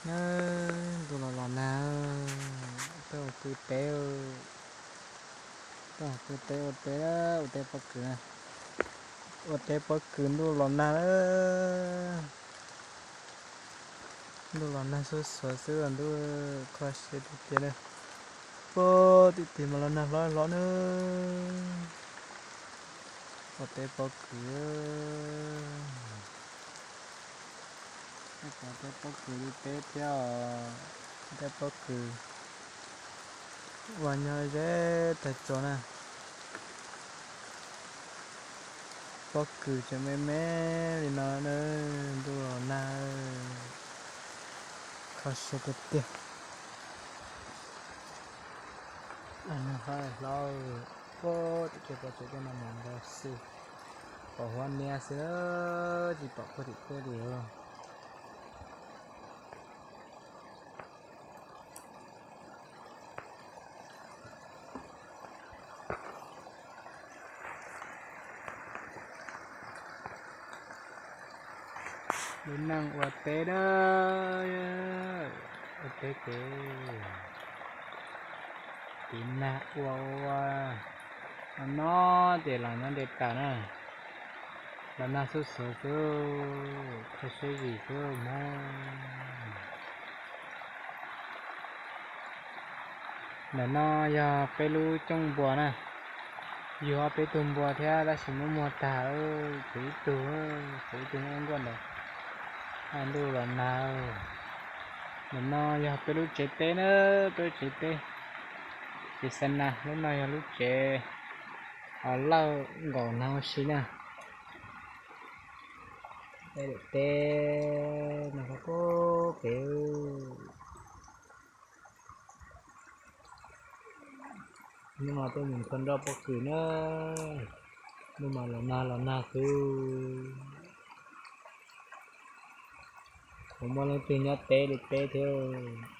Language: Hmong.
Na, ntuj los los nag, tuaj ua pw teb, tuaj ua pw teb ua teb, ua teb pob kws na, ua teb pob kws ntuj los nag na. Ntuj los nag xuab xuav xwb, ntuj kho siab tiag tiag na. Puag tim tim mas los nag hlob hlob na. Ua teb pob kws, ua teb pob kws li peb thiab os. Teb pob kws uas nyob ze tag tso na. Pob kws tseem me me li no na, ntuj los nag, kho siab tiag tiag. Nag hlob hlob, puag tim tej pob tsuas tej no mas ntau xwb, pom huab niab xwb, tsis pom puag tim tej li os. Lub neej ua teb na, ua teb ces tiv nag ua ua no ces los nyob nte tas na. Los nag xuab xuav xwb, kho siab zim xwb Hmoob. Ntawm no yog peb lub cooj npua na, yug ob peb tug npua thiab tab sis muab muag tag, tshuav ib tug, tshuav ib tug nkuaj ntawd. Ntuj los nag. Ntawm no yog peb lub tsev teb na, peb lub tsev teb, tsev xa nas, lub no yog lub tsev lawj nkaus nag ua si na. Peb lub teb no puag pem. Hnub no tuaj mus nrhiav nroj pob kws na, hnub no los nag los nag xwb. Tsis muaj leej twg nyob teb li peb thiab.